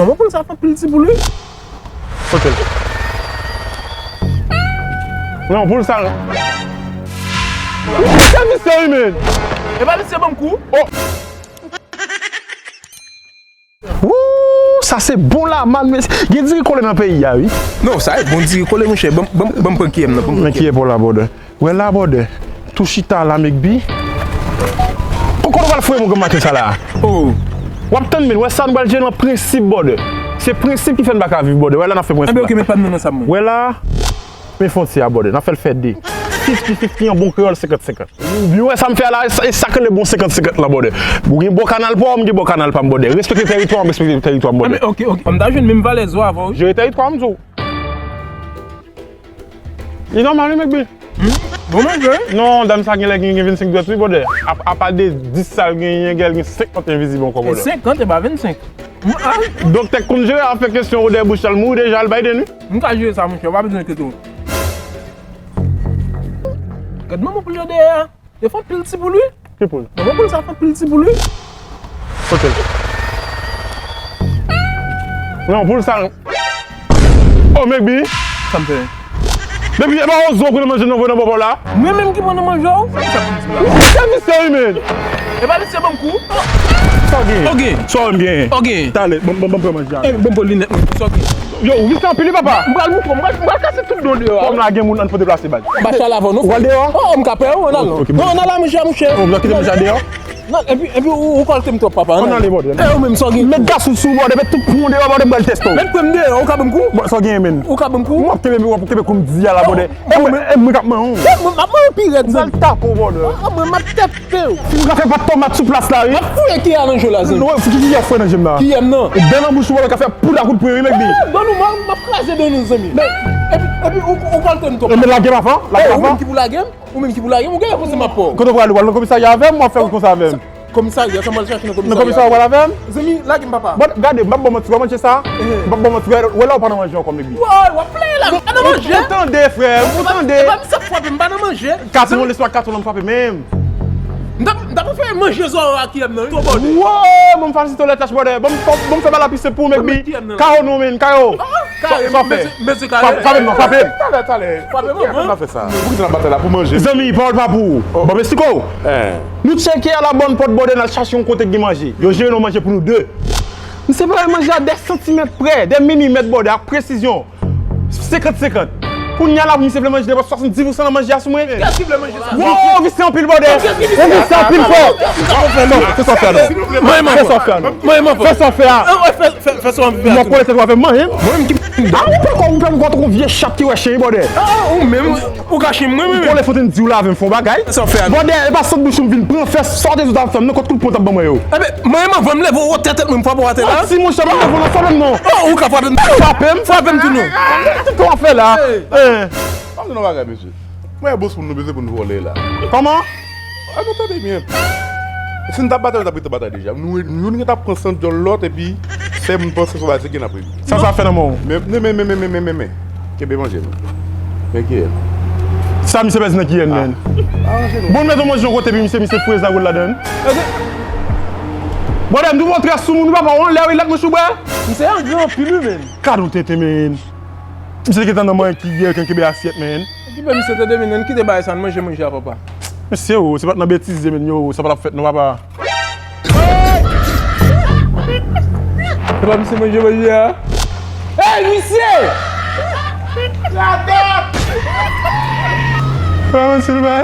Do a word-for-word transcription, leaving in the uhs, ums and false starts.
Manman poul sa fè anpil ti poul, wi. Kote l? Non, poul sa. Wi, se misye, wi, men. E pa misye ban m kou? Oh! Woo, sa se bon lamann, mesye. Gen diri kole nan peyi a, wi. Non, sa e bon diri kole, monchè. Ban m, ban m, ban m pran kiyè m nan, ban m pran kiyè m. Men kiyè pa w la, brother. Wè la, brother. Tou chita la, Mekbi. Poko nou pral foure mwen granm maten sa la. Oh. W ap tann, men. Wè sa nou pral jere nan prensip, brother. Se prensip ki fè n pa ka viv, brother. Wè la, n ap fè prensip la. Enben, ok, met pa m nan sa, mwen. Wè la. Men fwontyè a, brother, n ap fè l fè de. Fifty fifty an bon kreyòl, senkant senkant. Ou byen wè sa m fè a la, e sa, e sa k rele bon senkant senkant lan, brother. Ou gen bò kanal pa w, m gen bò kanal pa m, brother. Respekte tèritwa m, respekte tèritwa m, brother. Enben, ok, ok. M ta jwenn menm valè zo avè w, wi. Jere tèritwa m, tou. Li nòmal, wi, Mekbi. Hmm? Bon manje, wi. Non, dam sa genlè gen, gen vennsenk dwèt, wi, brother. A, apa de dis sa l genyen, genlè l gen senkant envizib ankò, brother. E senkant, e pa vennsenk. Doktè k konn jere a fè kesyon odè bouch la, l mouri deja, l bay de nwi. M ka jere sa, monchè, w pa bezwen enkyete w. Gad manman poul yo dèyè a. Yo fè anpil ti poul, wi. Ki poul? Manman poul sa fè anpil ti poul, wi. Kote l? Non, poul sa. Oh, Mekbi. Sa m fè? Mekbi, e pa yon zo w pran nan manje m nan voye nan bò pa w la? Mwen menm ki pran nan manje w? Sa misye, wi, men. E pa misye ban m kou? Sa w gen? Ok. Sa w gen? Ok. Talè, ban m, ban m, ban m pran manje a. E, ban m pran linèt mwen. Sa w gen? Yo, ou vise anpil, wi, papa. M pral moutre w, m pral, m pral kase tout do w deyò. Kòm la gen moun, ann fò deplase, baz. Bacha lavan, non? Ou al deyò? Oh, m ka pè w, ann al, non. Ok, non, ann al la, monchè, monchè. Oh, m kite manje a deyò. Non, epi, epi ou, ou kòlte m twòp, papa. Ann ale, brother. E ou menm, sa w gen? Met gas ou sou, brother, met tout pwon deyò, brother, m pral teste w. Met pwon m deyò, ou ka ban m kou? Bon, sa w gen, men? Ou ka ban m kou? M ap kenbe, m ap kenbe kou m di a la, brother. E mwen, e mwen k ap manyen w. Mwen, m ap manyen w pi rèd, zanmi. M pral tape w, brother. Ah, mwen, m ap tape w. Si m ka fè pat tomat sou plas la, wi. M ap fouye kiyè nan je w la, zanmi. Non, fouye kiyè fre nan je m la. Kiyè m nan. Dan nan bouch ou, brother, ka fè poud a kout pwen, wi, Mekbi. Eh, dan nou, m ap, m ap kraze dan nou, zanmi. Epi, epi, ou, ou kòlte m twòp. Men lage m avan, lage m avan. Ou menm ki pou lage m? Ou menm ki pou lage m, ou genlè panse m ap pè w. Kote w prale? W al nan komisarya avè m? W ap fè konsa avè m? Komisarya? Sa m al chache nan komisarya? Nan komisarya w al avè m? Zanmi, lage m, papa. Bon, gade, m p ap ba w manti, w ap manje sa? Ehe. M p ap ba w manti, wè, wè la w pa nan manje ankò, Mekbi. Woy, w ap play la, m pa nan manje. Ou tande, frè, ou tande. E pa misye ap frape m, m pa nan manje. Katon, lespwa katon lan m frape menm. M t ap, m t ap fè manje zò a kiyè m nan, wi. Twò bòde. Woy, bon, m fasilite w lè tach, brother. Bon, bon, bon, fè bagay la pi senp pou w, Mekbi. Kayo non, men, kayo. Sa w fè? Frape m non, frape m. Talè, talè. Frape m, non. Kiyès ki ap fè sa? Pou ki sa nan batay la pou manje? Zanmi, pawòl pa pou ou. Bon, m esplike w. Nou tcheke a la bòn pòt, brother, n al chache yon kote ki gen manje. Yo jere nou manje pou nou de. Misye prepare manje a de santimèt prè, de milimèt, brother, ak presizyon. Senkant senkant. Kounye a la, pou misye vle manje nenpòt swasanndis pousan nan manje a sou mwen. Kiyès ki vle manje sa? Wow, vise anpil, brother. Ou vise anpil, frè. Fè sa w fè a non. Fè sa w fè a non. Fè sa w fè a. Fè sa w fè a. Fè sa w anvi fè a. M ap kole tèt ou avè m, man, hein? Mwen menm ki... Ah, ou poko, ou poko tankou yon vye chat ki wè chen, brother. Ah, ou menm, ou ka chen mwen, mwen. Ou kole fout di w la avè m fè yon bagay. Fè sa w fè a. Brother, e pa sant bouch ou m vin pran, fè sa w te di w t ap fè m nan, kot kout pwen w t ap ban mwen yo. Eben, mwen menm, anvan m leve w, tèt mwen, m frape w atè la. Manti, monchè, m pa vle frape m non. Oh, ou ka frape m. Frape m. Frape m tou non. Kisa w ap fè la? Hein. Ann di nou yon bagay, mesye. Mwen e bòs moun nou bezwen pou nou vòlè la. Kòman? Ann nou tande byen. Si n t ap batay, nou t ap rete batay deja. Nou, youn gen t ap pran san dyòl lòt, epi fè moun panse se yon bagay serye n ap regle. Sa sa fè nan men w? Men, men, men, men, men, men, men, men. Kenbe manje nou. Men kiyè l. Sa misye pèdi nan kiyè l, men. Bon, met yon manje yon kote, epi misye, misye foure zagwèl ladan l. Brother, m tou montre sou moun, ou pa pa w anlè, wi, lèt mouch ou bwè. Misye anvi anpil, wi, men. Gad yon tenten, men. Misye te gentan nan manyen kiyè, kenbe asyèt, men. Okipe misye tande, men, ann kite bagay sa, ann manje manje a, papa. Mesye, o, se pa t nan betize, men, yo, sa pa t ap fèt non, papa. Se pa misye manje manje a? Ey, misye! Radòt! Kòman se l bay?